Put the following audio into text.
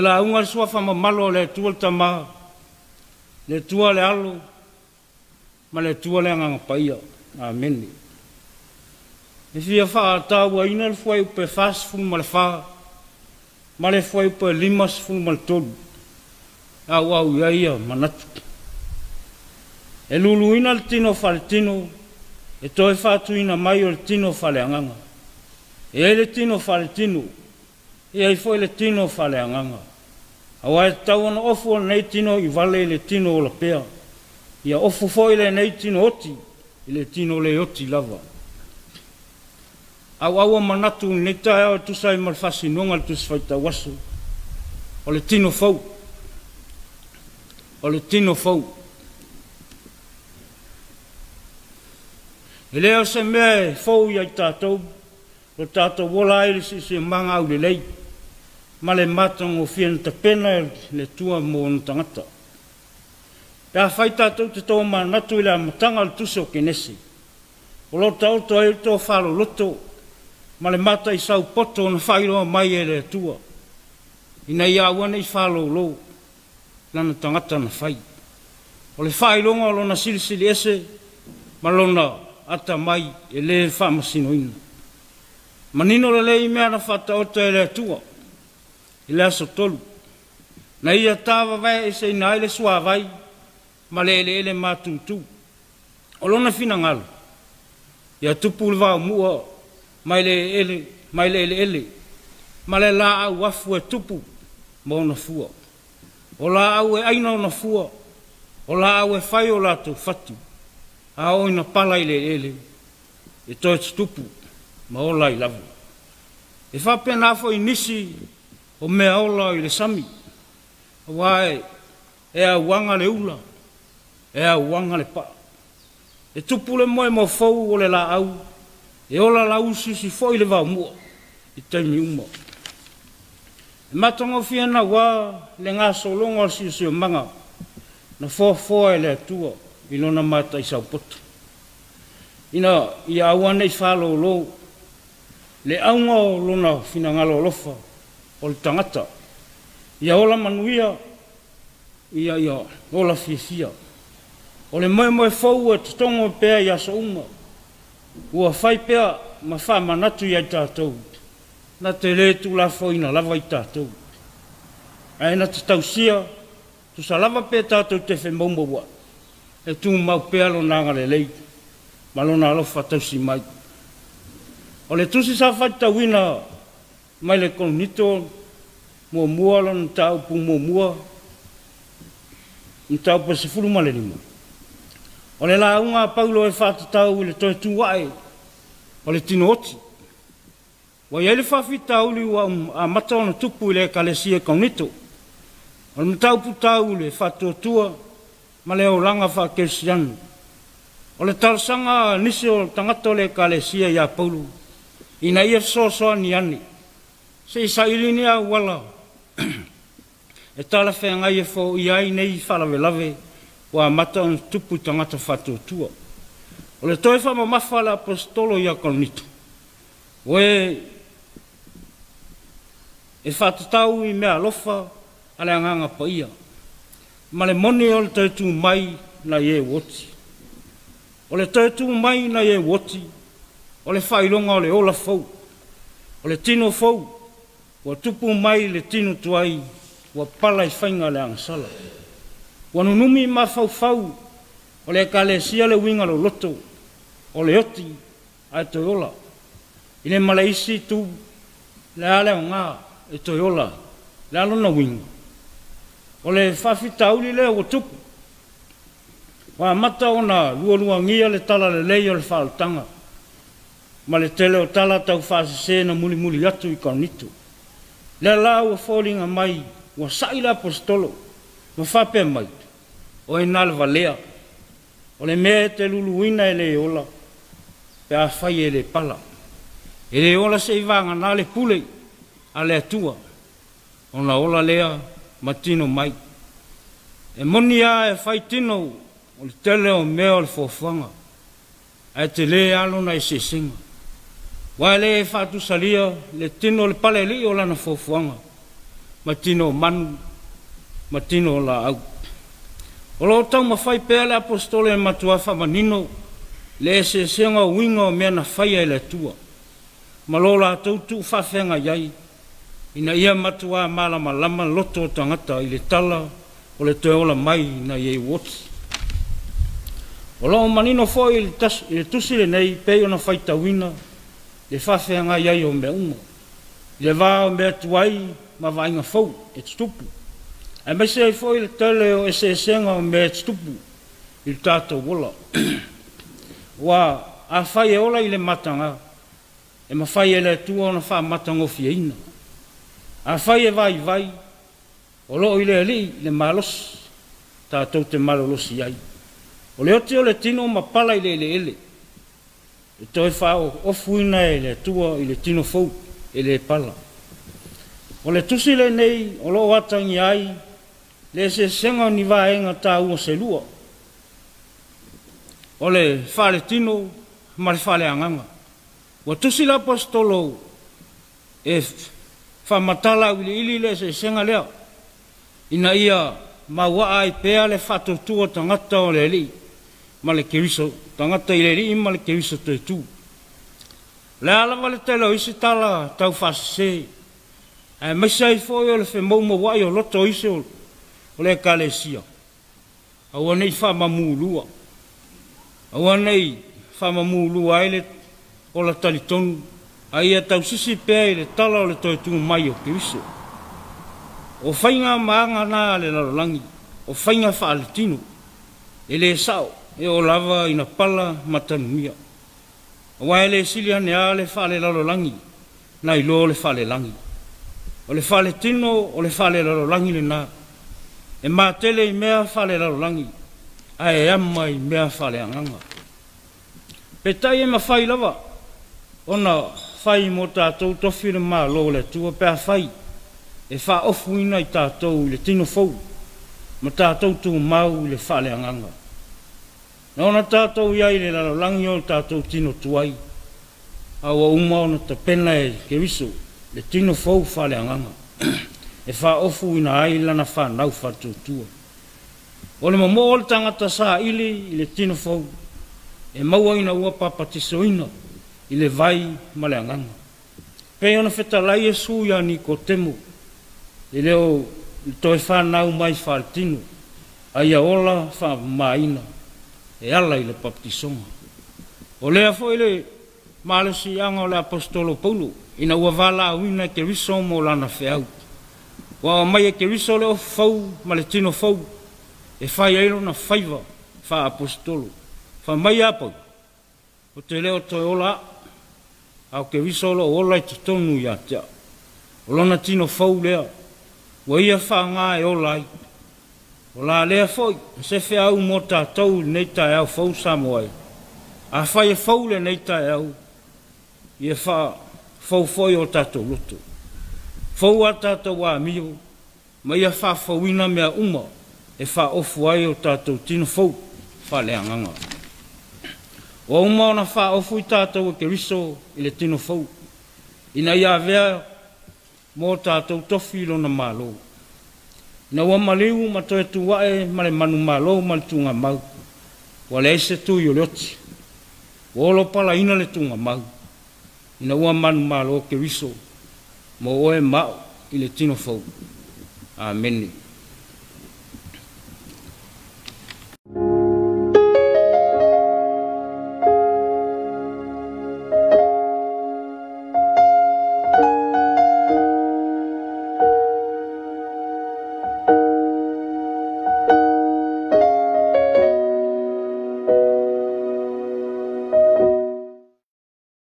lauga i le Suafa mamalu o le Atua le Tama, le Atua le Alo, ma le Atua le Agaga Paia. Amene. E fia faatauaina le fuaiupu e 44 ma le fuaiupu e 53 e auau i ai ia manatu. E luluina le tino faaletino e toe faatuina mai o le tino faaleagaga. E i ai le tino faaletino, e i ai foi le tino faaleagaga. Aua e tatau ona ofu o lenei tino iuvale i le tino ola pea, ia ofu foi lenei tino oti i le tino le oti lava. Auau o manatu i lenei taeao e tusa ai ma le faasinoga o le Tusi Faitau Aso, o le tino fou. O le tino fou. E le o se mea e fou ia i tatou, lo tatou ola ai i le siosiomaga aulelei ma le matagofie na tapena e le Atua mo ona tagata. Pe afai tatou te tomanatu i le amataga o le Tusi o Kenese, o lo o taoto ai le tofa loloto ma le mataisau poto na faailoa mai e le Atua, ina ia aua ne i faalolo lana tagata na fai. O le faailoga o lona silisili ese ma lona atamai e le faamasinoina. Manino lelei mea na faataoto e le Atua i le aso 3, na ia tavavae eseina ai le suavai ma le eleele matutu. O lona finagalo, ia tupu le vaomua mai le eleele, mai le eleele ma le laau afu e tupu ma ona fua. O laau e aina ona fua, o laau e fai o latou fatu, a oo ina pala i le eleele, e toe tutupu ma ola ai lava. E faapena foi nisi o mea ola i le sami, aua e auaga le ula, e auaga le paa. E tupu le moemoe fou o le laau, e ola lauusiusi foi le vaomua i taimi uma. E matagofie naua le gasologa o le siosiomaga na foafoa e le Atua i lona mataisaupota, ina ia aua ne i faalolo le auga o lona finagalo alofa o le tagata, ia ola manuia, ia ola fiafia. O le moemoe fou e totogo pea i aso uma, ua fai pea ma faamanatu ia i tatou, na te le tuulafoaina lava i tatou, ae na te tausia, tusa lava pe tatou te femaumaua, e tumau pea lona agalelei ma lona alofa tausi mai. O le tusi sa faitauina mai le Korinito muamua lona mataupu muamua, mataupu e 15. O le lauga a Paulo e faatatau i le toe tu ae o le tino oti. Ua i ai le faafitauli ua amata ona tupu i le ekalesia i Korinito. O le mataupu tau i le faatuatua ma le olaga faakerisiano. O le talosaga a nisi o tagata o le ekalesia ia Paulo, ina ia fesoasoani ane, se i saili ni auala e talafeagai e foia ai nei faalavelave ua amata ona tupu i tagata faatuatua. O le toe faamamafa a le aposetolo ia Korinito, o e faatatau i mea alofa a le Agaga Paia, ma le moni o le toe tu mai nai e ua oti. O le toe tu mai nai e ua oti, o le faailoga o le ola fou, o le tino fou, ua tupu mai le tino tuai, ua pala i faiga le agasala. Ua nunumi mafaufau o le ekalesia le uiga loloto, o le oti ae toe ola. I le ma le isi itu, le a le aoga e toe ola, le a lona uiga. O le faafitauli lea ua tupu, ua amata ona lualuagia le talalelei o le faaolataga, ma le tele o tala tau faasese na mulimuli atu i Korinito. Lea la ua foliga mai ua sa'i le aposetolo ma faapea mai, o e na le valea, o le mea e te luluina e le ola, pe afai e le pala. E le ola se i vagana le pule a le Atua, ona ola lea ma tino mai. E moni lava e fai tino o le tele o mea o le foafoaga, ae tele lava lona eseesega. Aua e le faatusalia le tino o le palealii o lana foafoaga ma tino o manu ma tino o laau. O loo taumafai pea le Aposetolo e matuā faamanino le eseesega o uiga o mea na faia e le Atua ma lo latou tuufaafeagai ai, ina ia matuā malamalama loto o tagata i le tala o le toe ola mai nai e ua oti. O loo manino foi i le tusi lenei pei ona faitauina le faafeagai ai o mea uma i le va o mea tuai ma vaaiga fou e tutupu, aemaise ai foi le tele o eseesega o mea e tutupu i le tatou ola. Ua afai e ola i le mataga, e mafai e le Atua ona faamatagofieina. Afai e vaivai, o loo i le Alii le malosi tatou te malolosi ai. O le oti o le tino ma pala i le eleele, e toe faaofuina e le Atua i le tino fou e le pala. O le tusi lenei o loo atagia ai le eseesega o ni vaega taua se lua, o le faaletino ma le faaleagaga. Ua tusi le Aposetolo e faamatala auiliili le eseesega lea, ina ia mauaa ai pea le faatuatua o tagata o le Alii ma le Keriso, tagata i le Alii ma le Keriso toetū. O le a lava le tele o isi tala taufaasese, aemaise ai foi o le femoumouai o loto o isi o le Ekalesia, aua nei faamamulua, aua nei faamamulua ai le ola talitonu, a ia tausisi pea i le tala o le toe tu mai o Keriso. O faiga ma aga na a le lalolagi, o faiga faaletino, e le sao, e oo lava ina pala ma tanumia. Aua e le sili ane lava le faalelalolagi nai lo le faalelagi. O le faaletino o le faalelalolagi lena, e matele i mea faalelalolagi, ae ama i mea faaleagaga. Peitai e mafai lava ona fai mo tatou tofi le Malo o le Atua pe afai e faaofuina i tatou i le tino fou ma tatou tumau i le faaleagaga. Na ona tatou i ai i le lalolagi o tatou tino tuai, a ua uma ona tapena e Keriso le tino fou faaleagaga e faaofuina ai lana fanau faatuatua. O le momoo o le tagata saili i le tino fou e maua ina ua papatisoina i le vai ma le agaga. Pei ona fetalai Iesu ia Nikotemo, e le o le toe fanau mai faaletino, a ia ola faamamaina e ala i le papatisoga. O lea foi le malosiaga o le Aposetolo Paulo ina ua valaauina e Keriso mo lana feau. Ua aumai e Keriso le ofu fou ma le tino fou e fai ai lona faiva faaaposetolo. Fai mai a Paulo, ou te le o toe ola a'u, a o Keriso o loo ola i totonu ia te a'u. O lona tino fou lea ua ia faagā e ola ai. O la lea foi se feau mo tatou i lenei taeao fou Samoa e. Afai e fou lenei taeao, ia faafou foi o tatou loto, fou a tatou amio, ma ia faafouina mea uma e faaofu ai o tatou tino fou faaleagaga. Ua uma ona faaofu i tatou e Keriso i le tino fou, ina ia avea mo tatou tofi i lona Malo. Ina ua maliu ma toe tu a'e ma le manumalo ma le tugamau, ua leai se tui o le oti, ua olopalaina le tugamau, ina ua manumalo Keriso mo oe ma a'u i le tino fou. Amene.